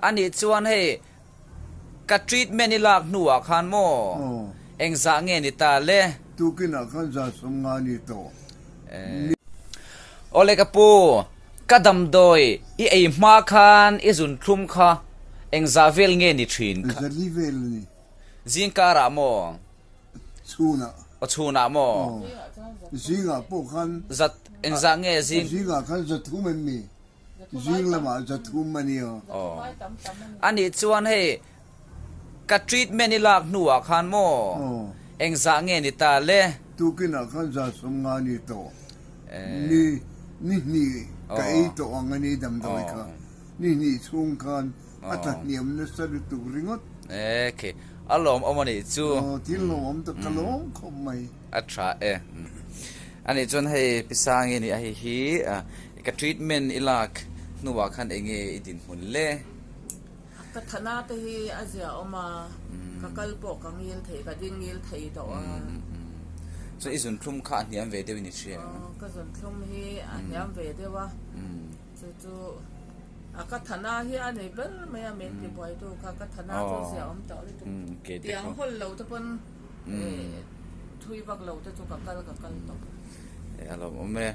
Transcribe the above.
Anih chuan hei ka treatment i lak hnuah khan maw engzah nge ni ta le? Tukinah khan za 50 ni tawh. Awle ka pu, ka damdawi i ei hma khan i zunthlum kha engzah vel nge ni thin kha? Zali vel a ni. Zingkarah maw? Chhunah. Aw chhunah maw? Aw. Zingah pawh khan. Zat engzah nge zing? Zingah khan 300 em ni? Zing lamah 300 a nia. Aw. Anih chuan hei ka treatment i lak hnuah khan maw? Aw. Engzah nge ni ta le? Tukinah khan 50 ni tawh. Ni ni hnih ka ei tawh ang a ni damdawi kha. Ni hnih chhung khan A tla hniam nasa lutuk ringawt. E khi, a lawmawm a nih chu. Aw, thil lawmawm tak ka lawm khawp mai. A tha e. A nih chuan hei Pi Sangi nih a hei hi ka treatment i lak hnuah khan eng nge i dinhmun le? Ka thana te hi a zia awm a, ka kal pawh ka ngil thei, ka ding ngil thei tawh a. Chuan i zunthlum kha a hniam ve deuh in i hria em? Aw, ka zunthlum hi a hniam ve deuh a, chu chu. A ka thana hi a nei ber mai a min ti buaitu kha ka thana chu zia awm tawh lutuk tiang hawl lo te pawn thui vak lo te chu ka kal ka kal tawh. A lawm awm e.